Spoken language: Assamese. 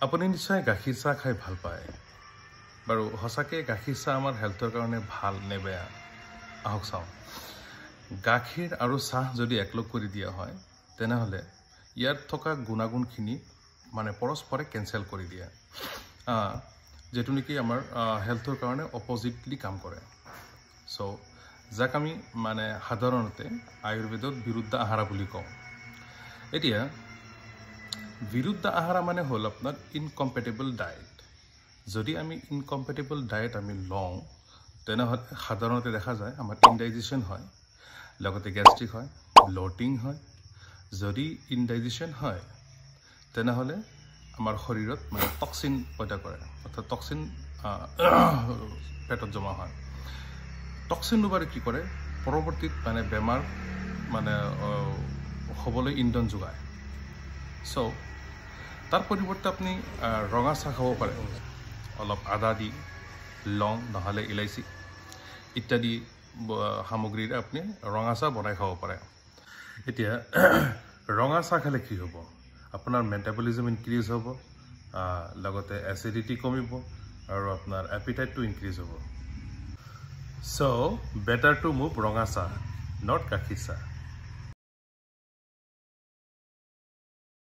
আপুনি নিশ্চয় গাখীৰ চাহ খাই ভাল পায়। বাৰু, সঁচাকৈ গাখীৰ চাহ আমাৰ হেল্থৰ কাৰণে ভাল নে বেয়া, আহক চাওঁ। গাখীৰ আৰু চাহ যদি একলগ কৰি দিয়া হয়, তেনেহ'লে ইয়াত থকা গুণাগুণখিনি মানে পৰস্পৰে কেঞ্চেল কৰি দিয়ে, যিটো নেকি আমাৰ হেল্থৰ কাৰণে অপজিটলি কাম কৰে। চ' যাক আমি মানে সাধাৰণতে আয়ুৰ্বেদত বিৰুদ্ধ আহাৰা বুলি কওঁ। এতিয়া বিৰুদ্ধ আহাৰা মানে হ'ল আপোনাৰ ইনকম্পেটেবল ডায়েট। যদি আমি ইনকম্পেটেবল ডায়েট আমি লওঁ, তেনেহ'লে সাধাৰণতে দেখা যায় আমাৰ ইনডাইজেশ্যন হয়, লগতে গেষ্ট্ৰিক হয়, ব্লটিং হয়। যদি ইনডাইজেশ্যন হয়, তেনেহ'লে আমাৰ শৰীৰত মানে টক্সিন পয়দা কৰে, অৰ্থাৎ টক্সিন পেটত জমা হয়। টক্সিনটো বাৰু কি কৰে, পৰৱৰ্তীত মানে বেমাৰ মানে হ'বলৈ ইন্ধন যোগায়। চ' তাৰ পৰিৱৰ্তে আপুনি ৰঙা চাহ খাব পাৰে, অলপ আদা দি, লং নহ'লে ইলাচি ইত্যাদি সামগ্ৰীৰে আপুনি ৰঙা চাহ বনাই খাব পাৰে। এতিয়া ৰঙা চাহ খালে কি হ'ব? আপোনাৰ মেটাবলিজম ইনক্ৰিজ হ'ব, লগতে এচিডিটি কমিব আৰু আপোনাৰ এপিটাইটটো ইনক্ৰিজ হ'ব। চ' বেটাৰ টু মুভ ৰঙা চাহ, not গাখীৰ চাহ।